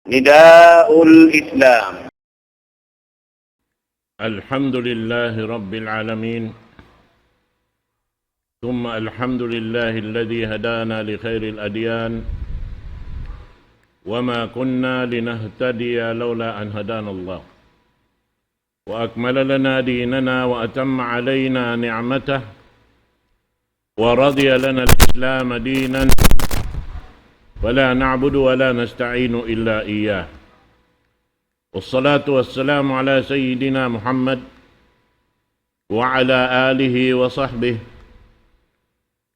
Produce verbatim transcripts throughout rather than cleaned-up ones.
نداء الإسلام. الحمد لله رب العالمين، ثم الحمد لله الذي هدانا لخير الأديان، وما كنا لنهتدي لولا أن هدانا الله، وأكمل لنا ديننا وأتم علينا نعمته، ورضي لنا الإسلام دينا، فلا نعبد ولا نستعين إلا إياه. والصلاة والسلام على سيدنا محمد وعلى آله وصحبه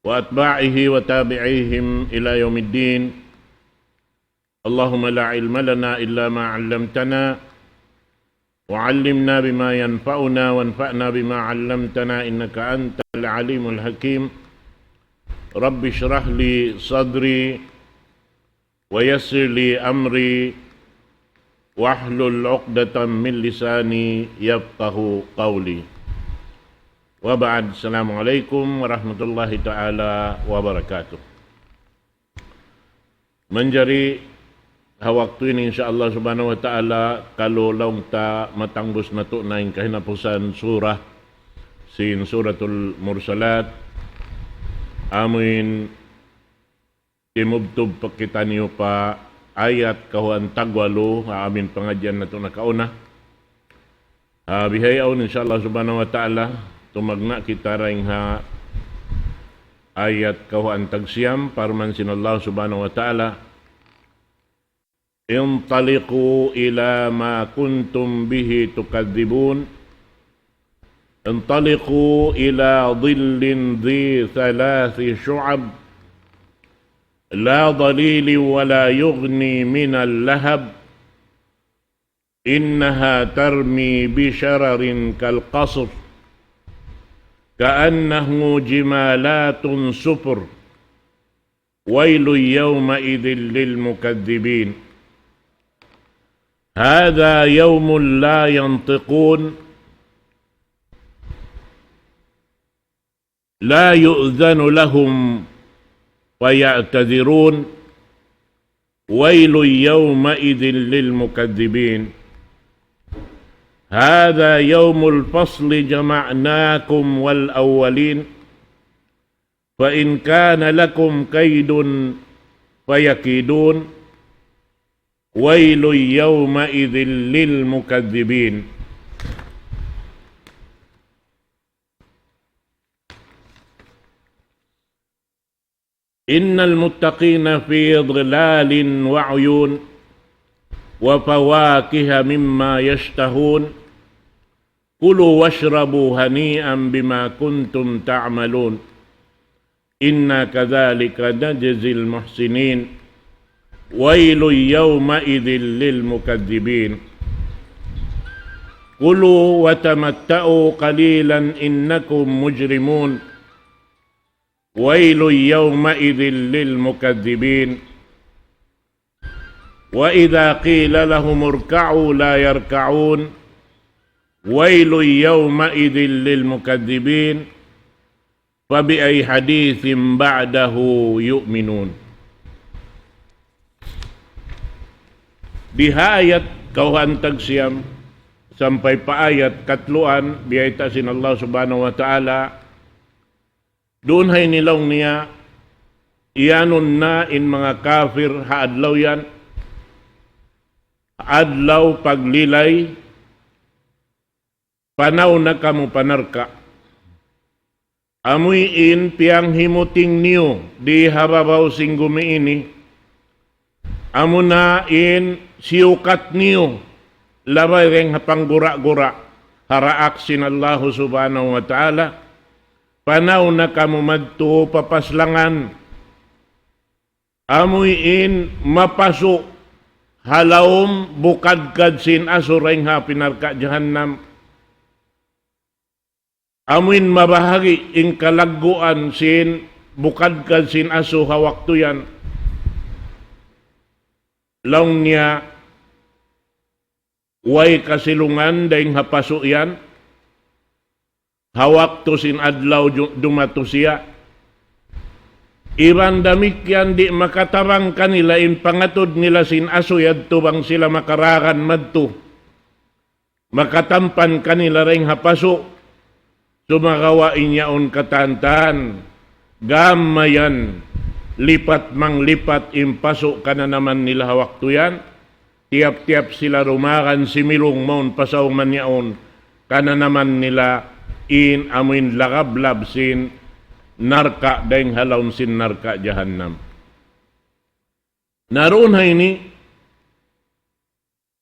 وأتباعه وتابعيهم إلى يوم الدين. اللهم لا علم لنا إلا ما علمتنا، وعلمنا بما ينفعنا، وانفعنا بما علمتنا، إنك أنت العليم الحكيم. رب اشرح لي صدري، ويسر لي أمري، واحلل عقدة من لساني يفقه قولي. وبعد، السلام عليكم ورحمة الله تعالى وبركاته. Manjari ha waktu ini, insya Allah subhanahu wa ta'ala, kalu laung ta matangbus natu' na in kahinapusan surah sin Suratul Mursalat, amuin timubtub pa kitaniyu pa ayat kahuan tagwalu ha amuin pangadjian natu' nakauna. Ha bihaun, insya Allah subhanahu wa ta'ala, tumagna' kita dayn ha ayat kahuan tagsiyam, parman sin Allah subhanahu wa ta'ala, انطلقوا إلى ما كنتم به تكذبون. انطلقوا إلى ظل ذي ثلاث شعب، لا ظليل ولا يغني من اللهب، إنها ترمي بشرر كالقصر، كأنه جمالات صفر، ويل يومئذ للمكذبين. هذا يوم لا ينطقون، لا يؤذن لهم فيعتذرون، ويل يومئذ للمكذبين. هذا يوم الفصل، جمعناكم والأولين، فإن كان لكم كيد فيكيدون، ويل يومئذ للمكذبين. إن المتقين في ظلال وعيون، وفواكه مما يشتهون، كلوا واشربوا هنيئا بما كنتم تعملون، إنا كذلك نجزي المحسنين، ويل يومئذ للمكذبين. كلوا وتمتعوا قليلا إنكم مجرمون، ويل يومئذ للمكذبين. وإذا قيل لهم اركعوا لا يركعون، ويل يومئذ للمكذبين، فبأي حديث بعده يؤمنون. Di ha ayat kawhaan tagsiyam sampay pa ayat katluan, biyayta' sin Allah subhanahu wa ta'ala, duun ha ini laung niya, iyanun na in manga kafir ha adlaw yan, adlaw paglilay, panaw na kamu pa narka'. Amuin piyanghimuting niyu di ha babaw sin gumi ini, amuna in siyukat niyu, labay dayn ha panggura-gura, ha daak sin Allahu subhanahu wa ta'ala, panaw na kamu madtu pa paslangan. Amuin mapasu' ha lawm bukadkad sin asu dayn ha api narka' jahannam. Amuin mabahagi' in kalagguan sin bukadkad sin asu ha waktu yan. Laung niya, way kasilungan dayn ha pasu' yan. Ha waktu sin adlaw ju-, dumatu siya. Iban damikkiyan di' makatabang kanila in pangatud nila sin asu yadtu bang sila makaragan madtu. Makatampan kanila dayn ha pasu'. Sumagawa' in yaun katan-katan, gam mayan, lipat manglipat in pasu' kananaman nila ha waktu yan. Tiyap-tiyap sila dumagan similung mawn pa sawman yaun, kananaman nila in amuin lagablab sin narka' dayng ha lawm sin narka' jahannam. Na duun ha ini,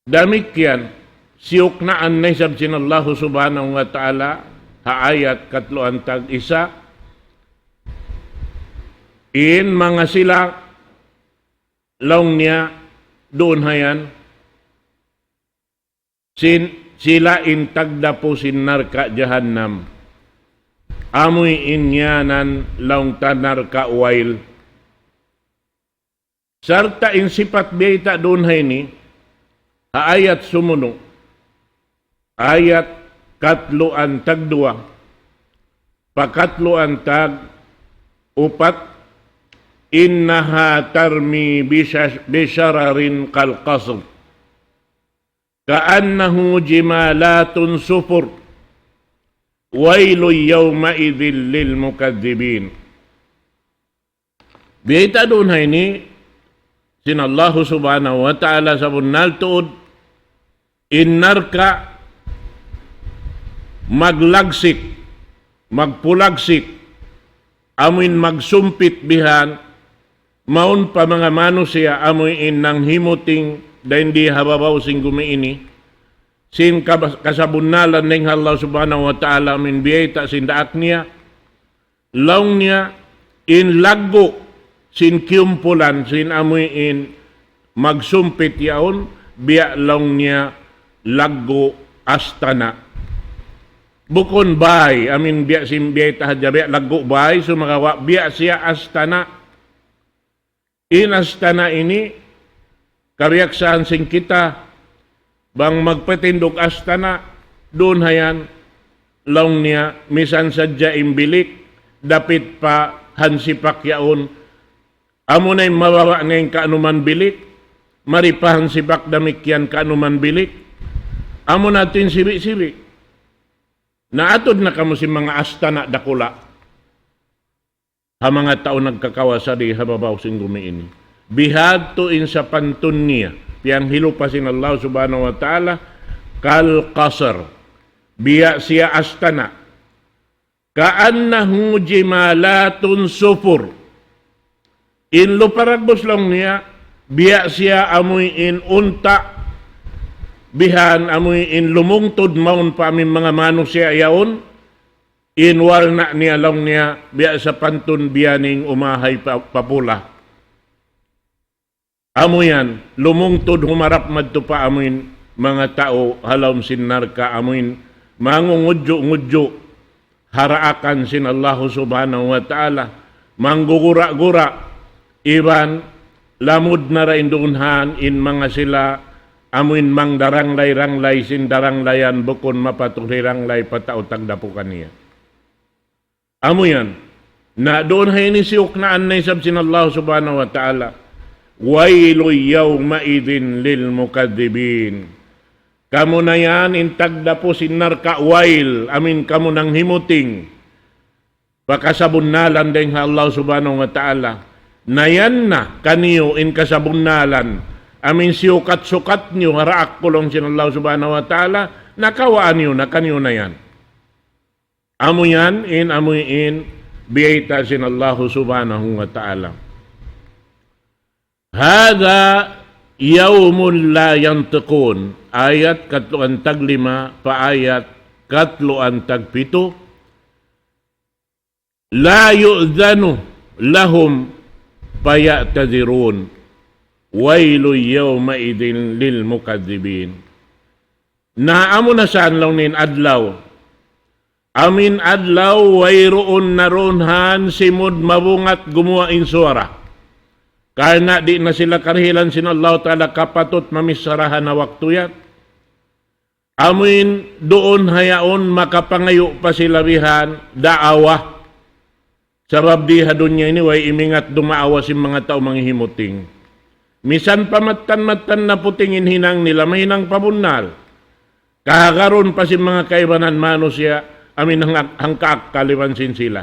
damikkiyan, siyuknaan na isab sin Allahu Subhanahu wa Ta'ala, ha ayat katluan tag isa, in manga sila, laung niya, duun ha yan, sin, sila in tagdapu sin narka' jahannam. Amuin ngiyanan laung ta narka' wail. Sarta' in sipat biyayta' duun ha ini, ha ayat sumunu', ayat katluan tag duwa, pakatluan tag upat, إنها ترمي بش-، بشرر كالقصر كأنه جمالة صفر ويل يومئذ للمكذبين. Biyayta' duun ha ini, sin Allahu Subhanahu wa Ta'ala sabunnal tuud, in narka' maglagsik, magpulagsik, amuin magsumpit bihan, mawn pa manga manusiya' amuin nanghimuting dayn di ha babaw sin gumi ini, sin kab-, kasabunnalan dayn ha Allah Subhanahu wa Ta'ala amuin biyayta' sin daak niya, laung niya, in laggu' sin kiyumpulan, sin amuin magsumpit yaun, biya' laung niya laggu' astana'. Bukun bay, amuin biya' sin biyayta' hadja, biya' laggu' bay, sumagawa' biya' siya astana'. In astana' ini, kabiyaksahan sin kita, bang magpatindug astana', duun ha yan, laung niya, misan sadja in bilik, dapit pa hansipak yaun, amuna in mababa' na in kaanuman bilik, mari pa hansipak damikkiyan kaanuman bilik, amuna tuud in sibi'-sibi'. Naatud na kamu sin manga astana' dakula'. Ha manga tau nagkakawasa di ha babaw sin gumi ini. Bihadtu in sapantun niya, piyanghilupa sin Allah Subhanahu wa Ta'ala, كالقصر. Biya' siya astana'. كأنه جمالة صفر. In lupa dagbus laung niya, biya' siya amuin unta', bihan amuin lumungtud mawn pa amuin manga manusiya' yaun, in warna' niya laung niya, biya' sapantun biyaning umahay pa, papula. Amu yan, lumungtud humarap madtu pa amuin manga tau ha lawm sin narka' amuin mangungudju'-ngudju' ha daakan sin Allahu Subhanahu wa Ta'ala, manggugura'-gura', iban lamud na da in duun han in manga sila amuin mangdaranglay-ranglay sin daranglayan bukun mapatut hiranglay pa tau tagdapu kaniya. Amu yan. Na duun ha ini siyuknaan na isab sin Allah Subhanahu wa Ta'ala. ويل يومئذ للمكذبين. Kamu na yan in tagdapu sin narka' wail, amuin kamu nanghimuting pa kasabunnalan dayng ha Allah Subhanahu wa Ta'ala. Na yan na kaniyu in kasabunnalan, amuin siyukat-sukat niyu ha daak ku laung sin Allah Subhanahu wa Ta'ala, na kawaa niyu na kaniyu na yan. Amu yan in, amu in, biyayta' sin Allahu Subhanahu wa Ta'ala. هذا يوم لا ينطقون. Ayat katluan taglima pa ayat katluan tagpitu. لا يؤذن لهم فيعتذرون. ويل يومئذ للمكذبين. Na amu na saan laung niya in adlaw. Amuin adlaw wayruun na duun han simud mabungat gumuwa' in suwara. Karna' di' na sila karihilan sin Allahu Ta'ala kapatut mamichara ha waktu yan. Amuin duun ha yaun makapangayu' pa sila bihan daawa. Sabab di ha dunya ini way imingat dumaawa sin manga tau manghimuting. Misan pa mattan-mattan na puting in hinang nila, mahinang pa bunnal. Kahagarun pa sin manga kaibanan manusiya', amin hang, hangkaakkal iban sin sila.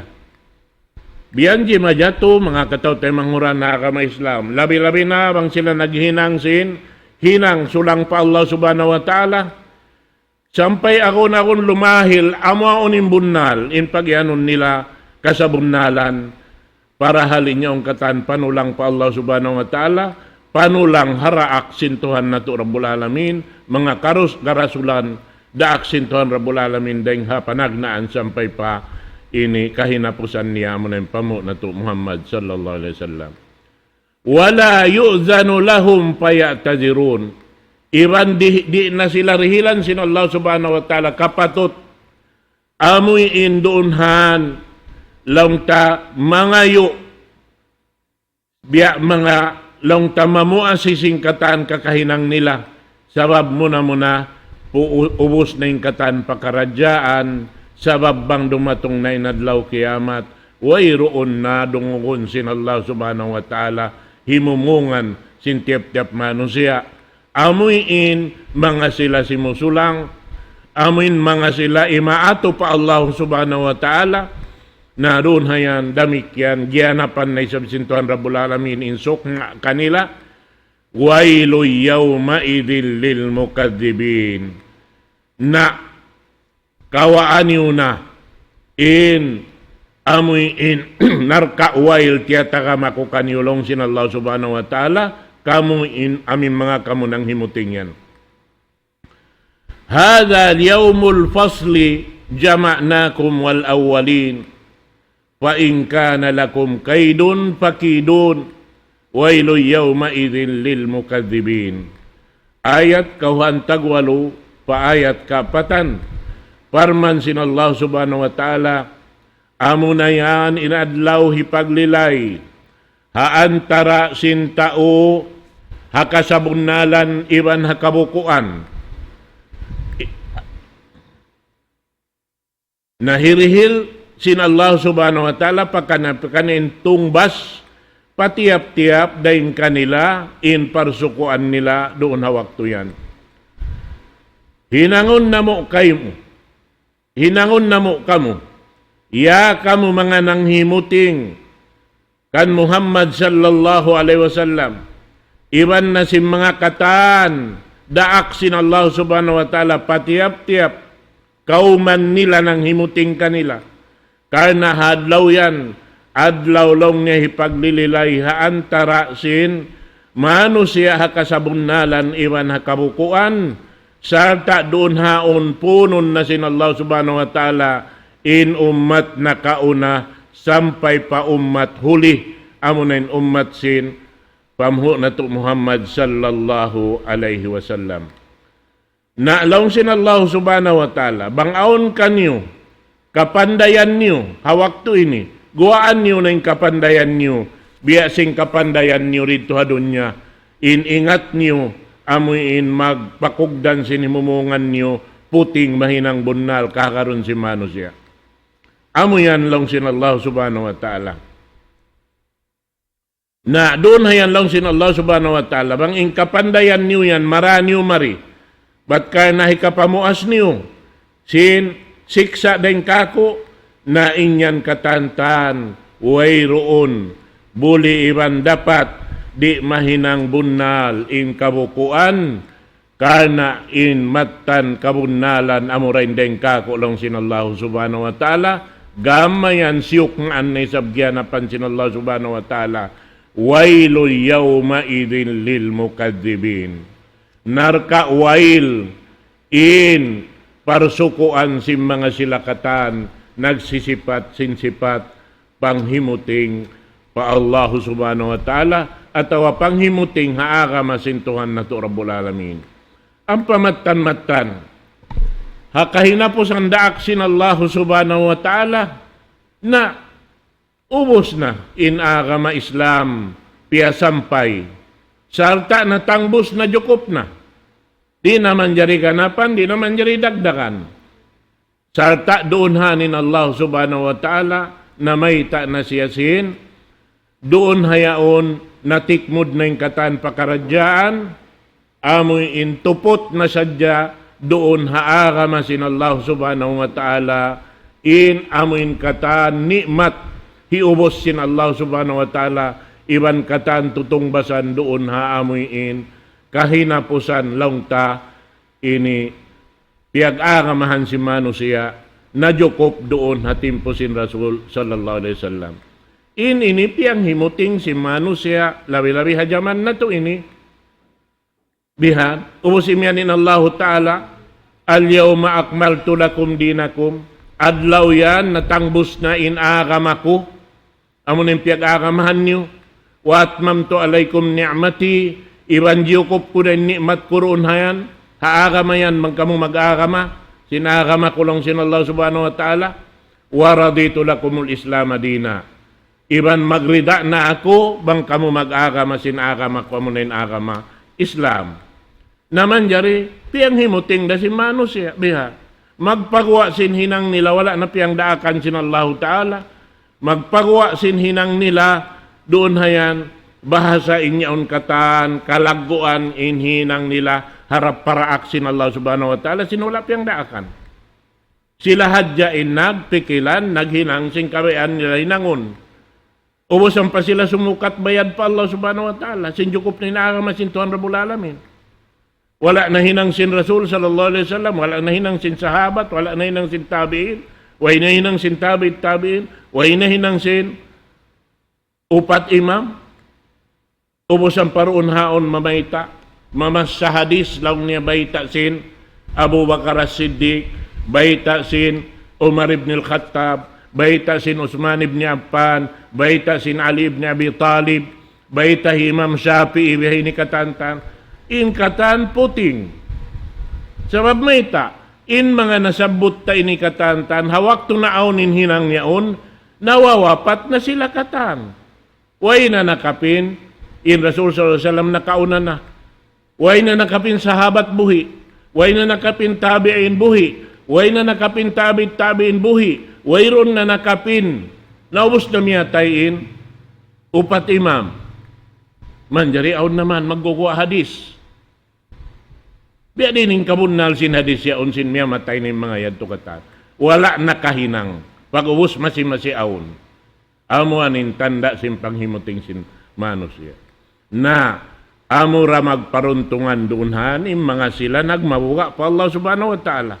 Biyan jimajatu, manga kataw-taymanghuran ha agama Islam. Labi-labi na bang sila naghinang sin, hinang sulang pa Allah Subhanahu wa Ta'ala. Sampay agun-agun lumahil, amu awn in bunnal, in pagiyanun nila kasabunnalan. Parahal in yaun katan panulang pa Allah Subhanahu wa Ta'ala, panulang ha daak sin Tuhan natu' Rabbul Alamin, manga karus-, karasulan, daak sin Tuhan Rabbul Alamin, dayng ha panagnaan sampay pa ini kahinapusan niya, amuna in panghu' natu' Muhammad sallallahu alayhi wasallam. ولا يؤذن لهم فيعتذرون. Iban di', di' na sila dihilan sin Allah Subhanahu wa Ta'ala kapatut. Amuin duun han, laung ta mangayu', biya' manga laung ta mamuas sin katan kakahinang nila. Sabab muna-muna, pu-, ubus na in katan pakaradjaan, sabab bang dumatung na in adlaw kiyamat, wayruun na dungugun sin Allah Subhanahu wa Ta'ala, himumungan sin tiyap-tiyap manusiya'. Amuin manga sila simusulang, amuin manga sila imaatu pa Allah Subhanahu wa Ta'ala, na duun ha yan damikkiyan, giyanapan na isab sin Tuhan Rabbul Alamin in sukna' kanila, ويل يومئذ للمكذبين. Na kawaa niyu na in amuin narka' wail tiyatagama ku kaniyu laung sin Allah Subhanahu wa Ta'ala, kamu in amuin manga kamu nanghimuting yan. هذا يوم الفصل جمعناكم والأولين فإن كان لكم كيد فكيدون ويل يومئذ للمكذبين. Ayat kawhaan tagwalu pa ayat kaapatan. Parman sin Allah Subhanahu wa Ta'ala, amuna yan in adlaw hipaglilay ha antara' sin tau ha kasabunnalan iban ha kabukuan. Na hirihil sin Allah Subhanahu wa Ta'ala pakana-, pakana in tungbas pa tiyap-tiyap dayn kanila in parsukuan nila duun ha waktu yan. Hinangun namu' kaymu, hinangun namu' kamu, ya kamu manga nanghimuting kan Muhammad sallallahu alayhi wasallam, iban na sin manga katan daak sin Allah Subhanahu wa Ta'ala pa tiyap-tiyap kawman nila nanghimuting kanila. Karna' ha adlaw yan, adlaw laung niya hipaglililay ha antara' sin manusiya' ha kasabunnalan iban ha kabukuan, sarta' duun ha yaun punun na sin Allah Subhanahu wa Ta'ala in ummat nakauna sampay pa ummat huli, amuna in ummat sin panghu' natu' Muhammad sallallahu alayhi wasallam. Na laung sin Allah Subhanahu wa Ta'ala, bang awn kaniyu kapandayan niyu ha waktu ini, guwaan niyu na in kapandayan niyu, biya' sin kapandayan niyu didtu ha dunya, in ingat niyu, amuin magpakugdan sin himumungan niyu, puting mahinang bunnal kahagarun sin manusiya'. Amu yan laung sin Allah Subhanahu wa Ta'ala. Na duun ha yan laung sin Allah Subhanahu wa Ta'ala, bang in kapandayan niyu yan, mara niyu mari. Bat karna' hikapamuas niyu sin siksa' dayn kāku', na in yan katantan, wayruun, buli iban dapat, di' mahinang bunnal in kabukuan, karna' in mattan kabunnalan amura in dayn kāku' laung sin Allah Subhanahu wa Ta'ala, gam mayan siyuknaan na isab giyanapan sin Allah Subhanahu wa Ta'ala, ويل يومئذ للمكذبين. Narka' wail in parsukuan sin manga sila katan nagsisipat sin sipat panghimuting pa Allahu Subhanahu wa Ta'ala, atawa panghimuting ha agama sin Tuhan natu' Rabbul Alamin. Ampa mattan-mattan, ha kahinapusan daak sin Allahu Subhanahu wa Ta'ala, na ubus na in agama Islam piyasampay, sarta' natangbus na, jukup na. Di' na manjari ganapan, di' na manjari dagdagan. Sarta' duun ha yan in Allah Subhanahu wa Ta'ala, namayta' na siya sin, duun ha yaun natikmud na in katan pakaradjaan, amu in tuput na sadja duun ha agama sin Allah Subhanahu wa Ta'ala, in amu in katan ni'mat hiubus sin Allah Subhanahu wa Ta'ala, iban katan tutungbasan duun ha amu in kahinapusan laung ta ini piyag-agamahan sin manusiya' najukup duun ha timpu sin Rasul sallallahu alayhi wasallam. In ini piyanghimuting sin manusiya', labi-labi ha jaman natu' ini. Bihan, ubus imiyan in Allahu Ta'ala, "Al-yawma akmaltu lakum dinakum." Adlaw yan, natangbus na in agama ku. Amu na in piyag-agamahan niyu. "Wa atmamtu alaykum ni'mati." Iban jiyukup ku na in ni'mat ku duun ha yan. Ha agama yan, bang kamu mag-agama. Sin agama ku laung sin Allah Subhanahu wa Ta'ala. "Wa raditu lakumul Islama dina." Iban magrida na aku, bang kamu mag-agama sin agama ku, amu na in agama Islam. Na manjari, piyanghimuting da sin manusiya', biha. Magpaguwa' sin hinang nila, wala' na piyangdaakan sin Allahu Ta'ala. Magpaguwa' sin hinang nila, duun ha yan, bahasa in yaun katan, kalagguan in hinang nila, harap paraak sin Allah Subhanahu wa Ta'ala, sin wala' piyangdaakan. Sila hadja in nagpikilan, naghinang sin kabayaan nila hinangun. Ubus ampa sila sumukat bayad pa Allah Subhanahu wa Ta'ala, sin jukup na in agama sin Tuhan Rabbul Alamin. Wala' nahinang sin Rasul sallallahu alayhi wasallam, wala' nahinang sin sahabat, wala' nahinang sin tabi'in, way nahinang sin tabi'it tabi'in, way nahinang sin upat imam. Ubus ampa duun ha yaun mamayta', mamassa hadis laung niya bayta' sin Abu Bakar As-Siddiq, bayta' sin Umar ibn al-Khattab, bayta' sin Usman ibn Affan, bayta' sin Ali ibn Abi Talib, bayta' hi Imam Shafi'i, biha ini katan-katan. In katan puting. Sabab mayta', in manga nasabbut ta ini katan-katan, ha waktu naawn in hinang yaun, nawawapat na sila katan. Way na nakapin, in Rasul sallallahu alayhi wasallam nakauna na. Way na nakapin sahabat buhi'. Way na nakapin tabi'in buhi'. Way na nakapin tabi'it tabi'in buhi'. Wayruun na nakapin. Naubus na miyatay in upat imam. Manjari awn na man magguwa' hadis. Biya' diin in kabunnal sin hadis yaun sin miyatay na in manga yadtu katan. Wala' nakahinang. Pag-ubus masi-masi awn. Amu yan in tanda' sin panghimuting sin manusiya'. Na, amura magparuntungan duun ha yan, in manga sila nagmabuga' pa Allah Subhanahu wa Ta'ala.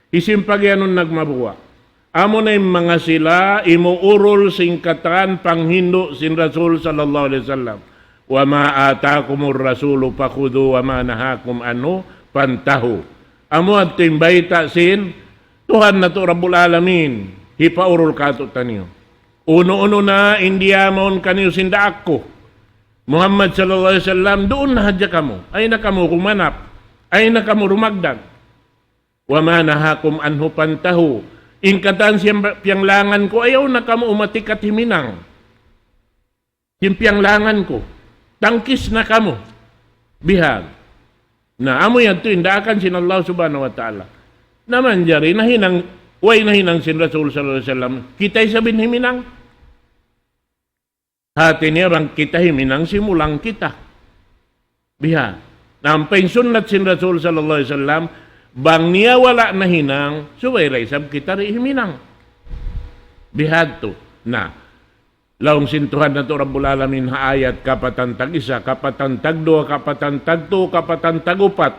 Hisiyu in pagiyanun nagmabuga'? Amu na in manga sila, imuurul sin katan panghindu' sin Rasul sallallahu alayhi wasallam. وما آتاكم الرسول فخذوه وما نهاكم عنه فانتهوا. Amu yadtu in bayta' sin Tuhan natu' Rabbul Alamin, hipaurul kātu'niyu. Unu-unu na in diyaamun kaniyu sin daak ku, Muhammad sallallahu alayhi wasallam, duun na hadja kamu. Ayaw na kamu rumanap. Ayaw na kamu rumagdag. وما نهاكم عنه فانتهوا. In katan sin piyanglangan ku, ayaw na kamu umatikat himinang. Sin piyanglangan ku, tangkis na kamu. Bihan. Na, amu yadtu in daakan sin Allah Subhanahu wa Ta'ala. Na manjari nahinang, way nahinang sin Rasul sallallahu alayhi wasallam, kita isab in himinang. Hati niya bang kita himinang, simulang kita. Bihan. Na ampa in sunnat sin Rasul sallallahu alayhi wasallam, bang niya wala' nahinang, subay da isab kita di' himinang. Bihadtu. Na, laung sin Tuhan natu' Rabbul Alamin ha ayat kapatan tag-isa, kapatan tagduwa, kapatan tagtū, kapatan tagupat.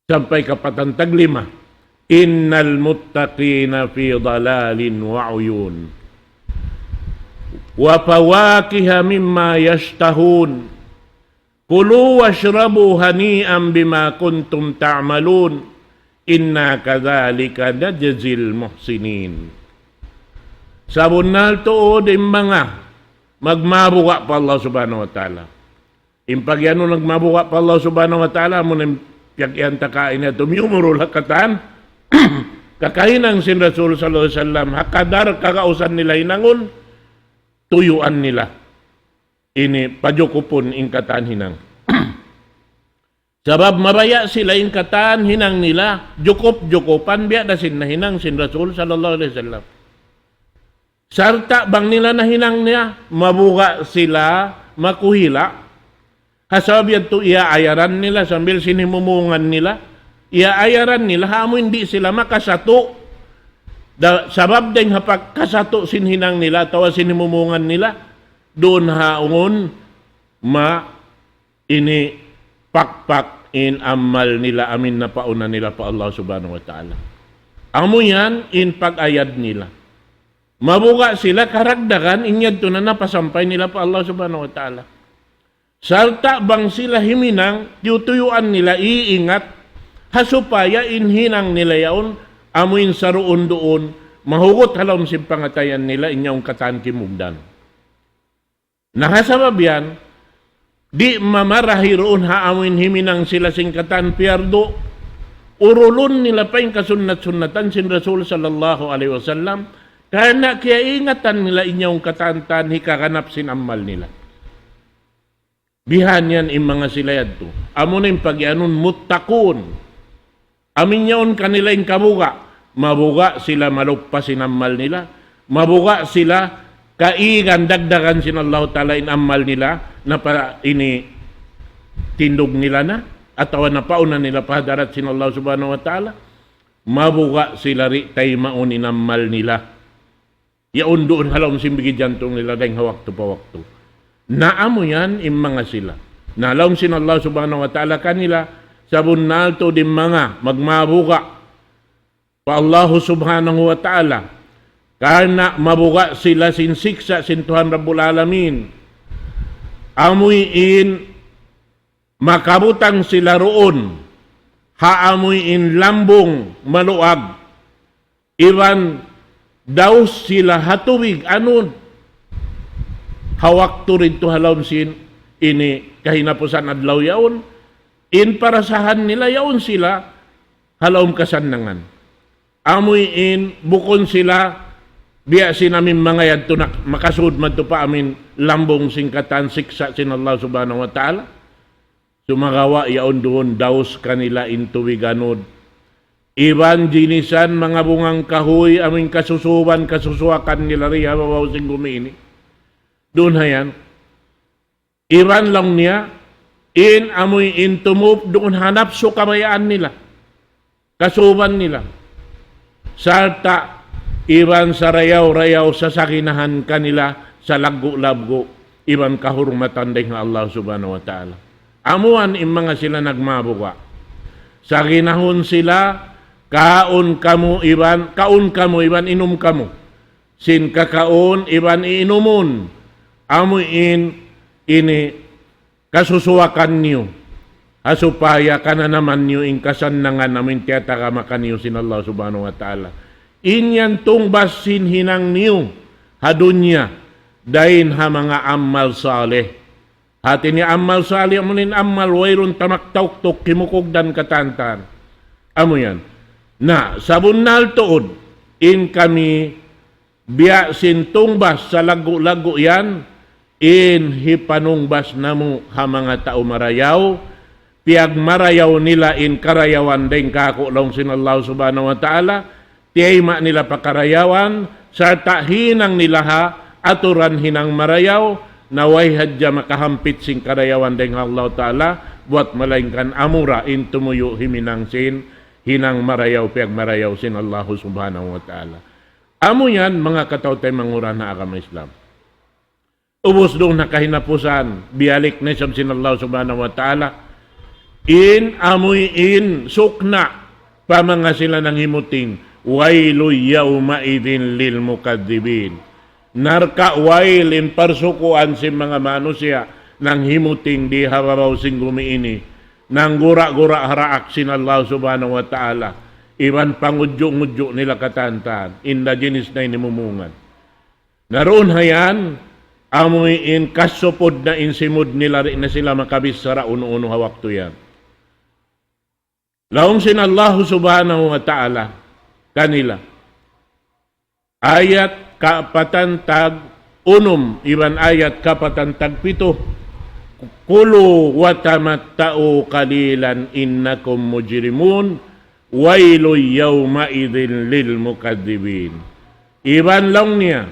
Sampay kapatan taglima. إن المتقين في ظلال وعيون وفواكه مما يشتهون كلوا واشربوا هنيئا بما كنتم تعملون إنا كذلك نجزي المحسنين. Sabunnal tuud in manga magmabuga' pa Allah Subhanahu wa Ta'ala. In pagiyanun nagmabuga' pa Allah Subhanahu wa Ta'ala, amu in piyag-iyan ta kaina yadtu, miyumurul ha katan, kakahinang sin Rasul sallallahu alayhi wasallam, ha kadar kagausan nila hinangun, tuyuan nila. Ini pajukupun in katan hinang. Sabab mabaya' sila in katan hinang nila, jukup-jukupan biya' da sin nahinang sin Rasul sallallahu alayhi wasallam. Sarta' bang nila nahinang niya, mabuga' sila makuhila'. Ha sabab yadtu iyaayaran nila sambil sin himumungan nila. Iyaayaran nila, ha amu in di' sila makasatu'. Da, sabab dayng ha pagkasatu' sin hinang nila, atawa sin himumungan nila, duun ha ungud, ma, ini pakpak in amal nila amu in napauna nila pa Allah Subhanahu wa Ta'ala. Amu yan in pag-ayad nila. Mabuga' sila karagdagan in yadtu na napasampay nila pa Allah Subhanahu wa Ta'ala. Sarta' bang sila himinang, tiyutuyuan nila iingat, ha supaya in hinang nila yaun, amu in saruun-duun, mahugut ha lawm sin pangatayan nila, in yaun katan kimugdan. Na ha sabab yan, di' mamarahi duun ha amu in himinang sila sin katan piyardu, urulun nila pa in kasunnat-sunnatan sin Rasul sallallahu alayhi wasallam, karna' kiyaingatan nila in yaun katan-katan hikaganap sin amal nila. Bihan yan in manga sila yadtu. Amu na in pagiyanun muttaqun. Amu in yaun kanila in kabuga'. Mabuga' sila maluppas in amal nila. Mabuga' sila kaigan dagdagan sin Allahu Ta'ala in amal nila. Na pa ini tindug nila na. Atawa napauna nila pa hadarat sin Allah Subhanahu wa Ta'ala. Mabuga' sila di' taymaun in amal nila. Yaun duun ha lawm sin bigi jantung nila dayng ha waktu pa waktu. Na amu yan in manga sila. Na laung sin Allah Subhanahu wa Ta'ala kanila, sabunnal tuud in manga magmabuga' pa Allah Subhanahu wa Ta'ala. Karna' mabuga' sila sin siksa' sin Tuhan Rabbul Alamin. Amu in makabutang sila duun, ha amu in lambung maluag, iban daus sila ha tubig anud, ha waktu didtu ha lawm sin ini kahinapusan adlaw yaun, in parasahan nila yaun sila ha lawm kasannangan. Amu in bukun sila biya' sin amu in manga yadtu na makasud madtu pa amu in lambung sin katan siksa' sin Allah Subhanahu wa Ta'ala. Sumagawa' yaun duun daus kanila in tubig anud. Iban jinisan manga bungang kahuy amu in kasusuban, kasusuwakan nila di ha babaw sin gumi ini. Duun ha yan. Iban laung niya, in amu in tumup duun ha napsu kabayaan nila. Kasuban nila. Sarta' iban sarayaw-rayaw sasaginahan kanila salaggu'-laggu' iban kahurmatan dayng ha Allah Subhanahu wa Ta'ala. Amu yan in manga sila nagmabuga'. Saginahun sila, kaun kamu iban, kaun kamu iban inum kamu sin kakaun iban iinumun. Amu in ini kasusuwakan niyu, ha supaya kananaman niyu in kasannangan amu in tiyatagama kaniyu sin Allah Subhanahu wa Ta'ala. In yan tungbas sin hinang niyu ha dunya, dayn ha manga amal salih. Hati niya amal salih, amu in amal wayruun tamak tauktuk, kimukugdan katantan. Amu yan. Na, sabunnal tuud, in kami biya' sin tungbas salaggu'-laggu' yan, in hipanungbas namu' ha manga tau marayaw, piyagmarayaw nila in karayawan dayng kāku' laung sin Allah Subhanahu wa Ta'ala, tiyayma' nila pa karayawan, sarta' hinang nila ha aturan hinang marayaw, na way hadja makahampit sin karayawan dayng ha Allah Ta'ala, buwat malaingkan amura in tumuyu' himinang sin hinang marayaw, piyagmarayaw sin Allah Subhanahu wa Ta'ala. Amu yan, manga kataw-taymanghuran ha agama Islam. Ubus duun ha kahinapusan, biyalik na isab sin Allah Subhanahu wa Ta'ala. In amuin sukna' pa manga sila nanghimuting, وَيْلٌ يَوْمَئِذٍ لِلْمُكَذِّبِينَ. Narka' wayl in parsukuan sin manga manusiya' nanghimuting di ha babaw sin gumi ini. Nanggura-gura ha daak sin Allah Subhanahu wa Ta'ala. Iban pangudju'-ngudju' nila katantan. Inda jinis na ini mumungan. Na duun ha yan, amuin kasupud na in simud nila, di' na sila makabichara unu-unu ha waktu yan. Laung sin Allah Subhanahu wa Ta'ala kanila. Ayat kapatan tag unum, iban ayat kapatan tag pitu. كُلُوا وَتَمَتَّعُوا قَلِيلًا إِنَّكُمْ مُجْرِمُونَ. وَيْلٌ يَوْمَئِذٍ لِلْمُكَذِّبِينَ. Iban laung niya,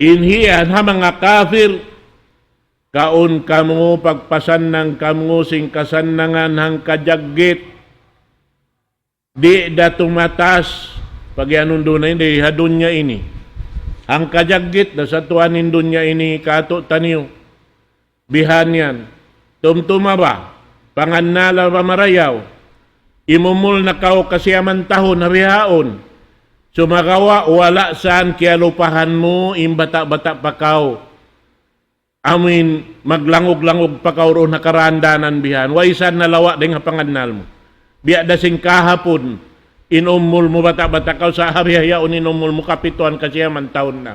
In hiyan ha manga kafir, kaun kamu, pagpasannang kamu sin kasannangan hangkajaggit, di' da tumatas, pagiyanun duun na ini, ha dunya ini. Hangkajaggit da satuan in dunya ini, katu' taniyu. Bihan yan. Tumtuma ba? Pangannala ba marayaw? Imumul na kaw kasiyaman tahun ha bihaun. Sumagawa', wala' san kiyalupahan mu, in bata'-bata' pa kaw. Amuin maglangug-langug pa kaw duun ha karandanan bihan. Way san nalawa' dayn ha pangannal mu. Biya' da sin kahapun, in umul mu bata'-bata' kaw sa' ha bihaun in umul mu kapituan kasiyaman tahun na.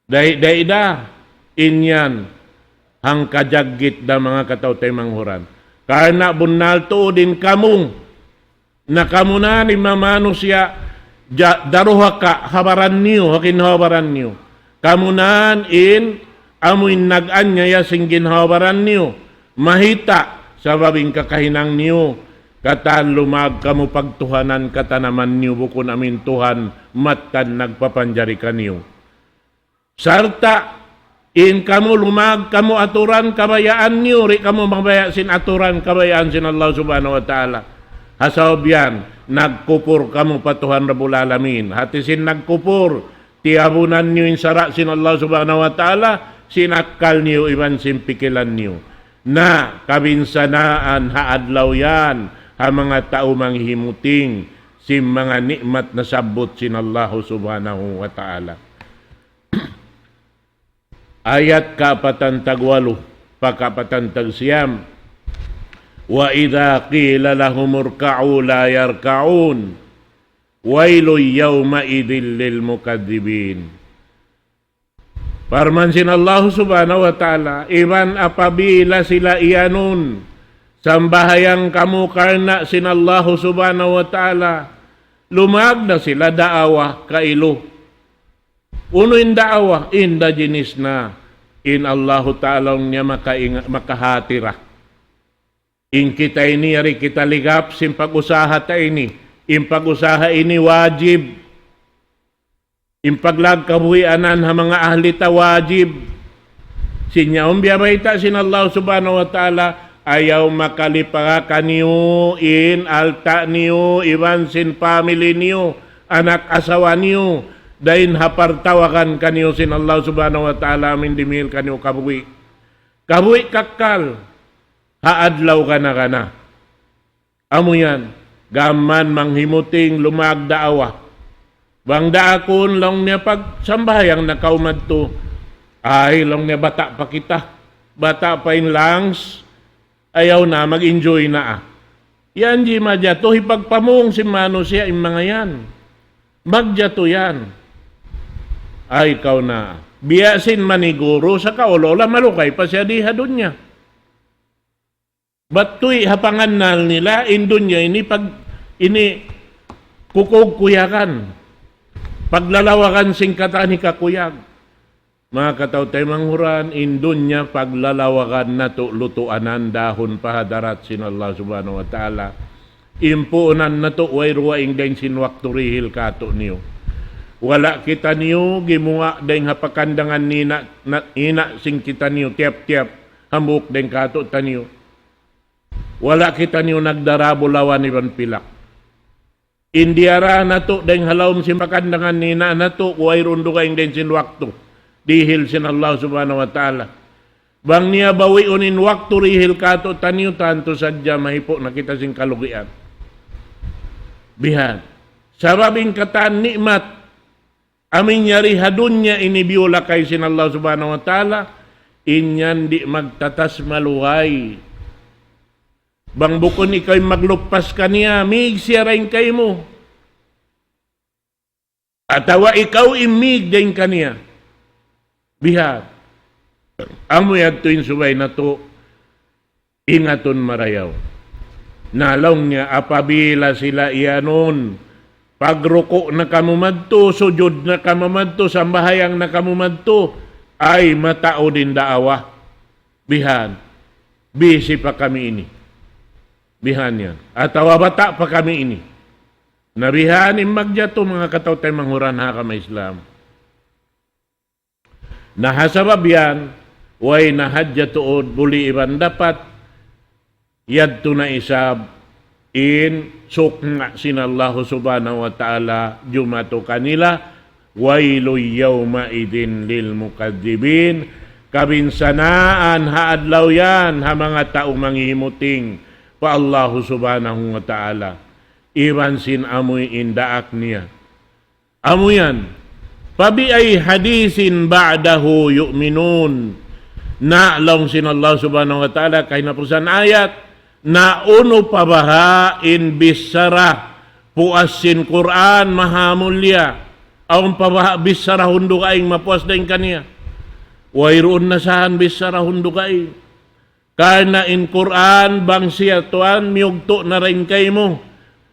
Dayn, dayn da, in yan, hangkajaggit da manga kataw-taymanghuran. Karna' bunnal tuud in kamu, na kamu na in manga manusiya', ja-, daruhaka ha baran niyu, ha ginhawa-baran niyu. Kamu na in amuin nag-anyaya sin ginhawa-baran niyu. Mahita', sabab in kakahinang niyu, katan lumag kamu pagtuhanan katanaman niyu bukun amuin Tuhan mattan nagpapanjari kaniyu. Sarta', in kamu lumag kamu aturan kabayaan niyu, di' kamu mabaya' sin aturan kabayaan sin Allah Subhanahu wa Ta'ala. Ha sabab yan, nagkupur kamu pa Tuhan Rabbul Alamin. Hati sin nagkupur, tiyabunan niyu in sara' sin Allah Subhanahu wa Ta'ala, sin akkal niyu iban sin pikilan niyu. Na kabinsanaan ha adlaw yan, ha manga tau manghimuting, sin manga ni'mat nasabbut sin Allah Subhanahu wa Ta'ala. Ayat kaapatan tagwalu, pa kaapatan tagsiyam. وإذا قيل لهم اركعوا لا يركعون. ويل يومئذ للمكذبين. Parman sin Allah Subhanahu wa Ta'ala, iban apabila sila iyanun, sambahayang kamu karna' sin Allah Subhanahu wa Ta'ala, lumag na sila daawa kailu. Unu in daawa, in da jinis na, in Allahu Ta'ala niya makainga-, makahati ra. In kita ini, yari kita ligap, sin pag-usaha ta ini. In pag-usaha ini wajib. In paglag kabuhianan ha manga ahli ta wajib. Sin yaun biya' bayta' sin Allah Subhanahu wa Ta'ala, ayaw makalipaga kaniyu in alta' niyu, iban sin family niyu, anak asawa niyu, dayn ha partawagan kaniyu sin Allah Subhanahu wa Ta'ala amuin dimihil kaniyu kabuhi'. Kabuhi' kakkal, ha adlaw gana-gana. Amu yan, gam man manghimuting lumag daawa. Bang daakun laung niya pagsambahayang na kaw madtu. Ay, laung niya bata' pa kita. Bata' pa in lungs. Ayaw na, mag-enjoy na ah. Yan di' majatu, hipagpamung sin manusiya' in manga yan. Magjatu yan. Ay, kaw na. Biya' sin maniguru sa kaula-ula, malugay pa siya di ha dunya. Bat tuy ha pangannal nila, in dunya ini pag, ini kukug-kuyagan. Paglalawagan sin katan hikakuyag. Manga kataw-taymanghuran, in dunya paglalawagan natu', lutuanan dahun pa hadarat sin Allah Subhanahu wa Ta'ala. In puunan natu', way dugaing dayn sin waktu dihil kātu'niyu. Wala' kitaniyu gimuwa' dayn ha pakandangan nina', na, ina' sin kitaniyu tiyap-tiyap hambuuk dayn kātu'taniyu. Wala' kitaniyu nagdara bulawan iban pilak. In diyara natu' dayn ha lawm sin pakandangan nina' natu', wayruun dugaing dayn sin waktu dihil sin Allah Subhanahu wa Ta'ala. Bang niya bawiun in waktu dihil kātu'taniyu, tantu sadja mahipu' na kita sin kalugian. Bihan. Sabab in katan ni'mat amu in yari ha dunya ini biyulakay sin Allah Subhanahu wa Ta'ala, in yan di' magtatas malugay. Bang bukun ikaw in magluppas kaniya, mīg siya dayn kaymu. Atawa ikaw in mīg dayn kaniya. Bihan. Amu yadtu in subay natu' ingatun marayaw. Na laung niya, apabila sila iyanun, pagruku' na kamu madtu, sujud na kamu madtu, sambahayang na kamu madtu, ay mataud in daawa. Bihan, busy pa kami ini. Bihan yan. Atawa bata' pa kami ini. Na bihan in magjatu manga kataw-taymanghuran ha agama Islam. Na ha sabab yan, way na hadja tuud buli iban dapat, yadtu na isab in sukna' sin Allahu Subhanahu wa Ta'ala jumatu kanila, وَيْلٌ يَوْمَئِذٍ لِلْمُكَذِّبِينَ. Kabinsanaan ha adlaw yan ha manga tau mangihimuting pa Allahu Subhanahu wa Ta'ala iban sin amuin daak niya. Amu yan. فَبِأَيِّ حَدِيثٍ بَعْدَهُ يُؤْمِنُونَ. Na laung sin Allah Subhanahu wa Ta'ala, kahinapusan ayat, na unu pa baha' in bichara puas sin Qur'an maha mulia. Awn pa baha' bichara hundugaing mapuas dayn kaniya. Wayruun na saan bichara hundugaing. Karna' in Qur'an, bang siya tuwan, miyugtu' na dayn kaymu.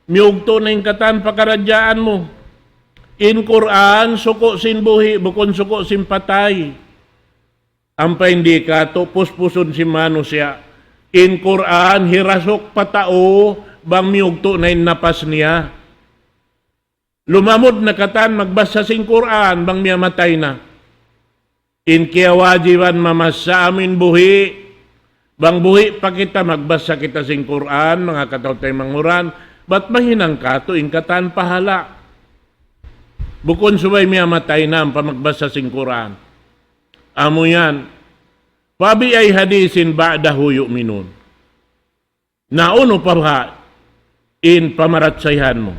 Miyugtu' na in katan pakaradjaan mu. In Qur'an, suku' sin buhi', bukun suku' sin patay. Ampa in di' katu' puspusun sin manusiya'. In Qur'an, hirasuk pa tau, bang miyugtu' na in napas niya. Lumamud na katan magbasa sin Qur'an bang miyamatay na. In kiyawajiban mamasa amin buhi', bang buhi' pa kita magbasa kita sin Qur'an, manga kataw-taymanghuran, bat mahinang katu' in katan pahala'. Bukun subay miyamatay na ampa magbasa sin Qur'an. Amu yan. فَبِأَيِّ حَدِيثٍ بَعْدَهُ يُؤْمِنُونَ. Na unu pa baha' in pamarachayhan mu?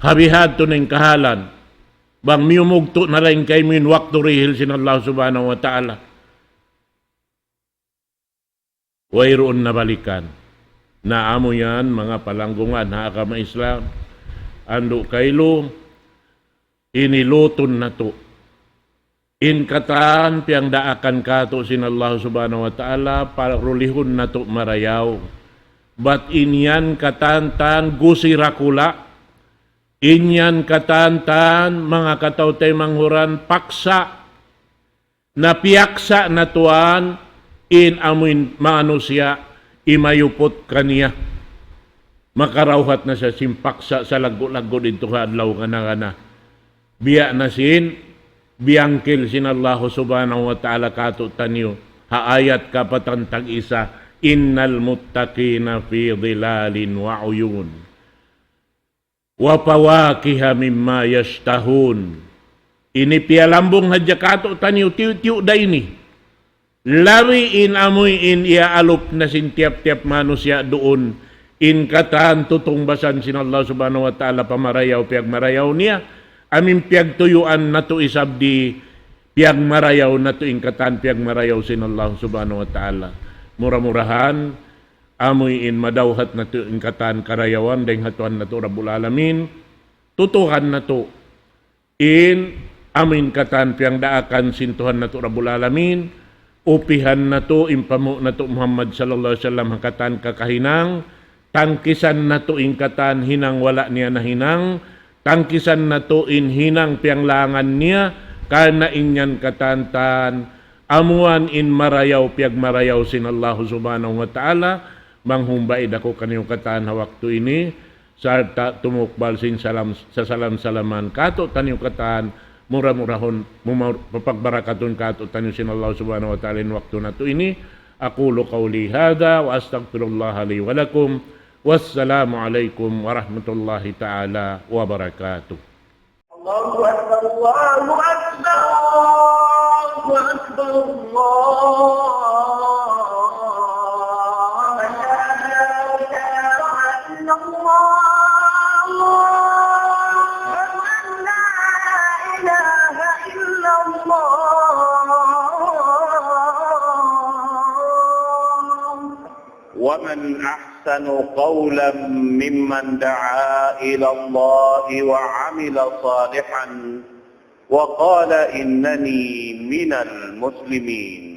Ha bihadtu na in kahalan, bang miyumugtu' na dayn kaymu in waktu dihil sin Allah Subhanahu wa Ta'ala. Wayruun na balikan. Na amu yan, manga palanggungan ha agama Islam. Andu' kailu, ini lutun natu'. In katan piyangdaakan katu' sin Allah Subhanahu wa Ta'ala, parulihun natu' marayaw. Bat in yan katan-tan gusi dakula'. In yan katan-tan manga kataw-taymanghuran paksa. Na piyaksa na tuwan in amuin manusiya' imayuput kaniya. Makarawhat na siya sin paksa salaggu'-laggu' didtu ha adlaw kana-kana. Biya' na sin biyangkil sin Allahu Subhanahu wa Ta'ala katu'taniyu ha ayat kapatan tag-isa, إِنَّ الْمُتَّقِينَ فِي ظِلَالٍ وَعُيُونٍ وَفَوَاكِهَ مِمَّا يَشْتَهُونَ. Ini piyalambung hadja katu'taniyu tiyu'-tiyu' da ini. Labi in amuin iyaalup na sin tiyap-tiyap manusiya' duun in katan tutungbasan sin Allah Subhanahu wa Ta'ala pa marayaw piyagmarayaw niya. Amuin piyagtuyuan natu' isab di piyagmarayaw natu' in katan piyagmarayaw sin Allah Subhanahu wa Ta'ala. Mura-murahan, amuin madawhat natu' in katan karayawan dayn ha Tuhan natu' Rabbul Alamin. Tutukan natu' in amuin katan piyangdaakan sin Tuhan natu' Rabbul Alamin, upihan natu' in panghu' natu' Muhammad sallallahu alayhi wasallam ha katan kakahinang, tangkisan natu' in katan hinang wala' niya nahinang, tangkisan natu' in hinang piyanglangan niya, karna' in yan katan-katan, amuan in marayaw piyagmarayaw sin Allahu Subhanahu wa Ta'ala, manghumbaid aku kaniyu katan ha waktu ini, sarta' tumukbal sin salam, sasalam-salaman katu'taniyu katan, mura-murahun, mumur-, papagbarakatun katu'taniyu sin Allah Subhanahu wa Ta'ala in waktu natu' ini. أقول قولي هذا وأستغفر الله لي ولكم. والسلام عليكم ورحمة الله تعالى وبركاته. الله أكبر، الله أكبر، الله أكبر، الله أكبر. أشهد أن لا إله إلا الله. أشهد أن لا إله إلا الله. ومن أحسن قولا ممن دعا إلى الله وعمل صالحا وقال إنني من المسلمين.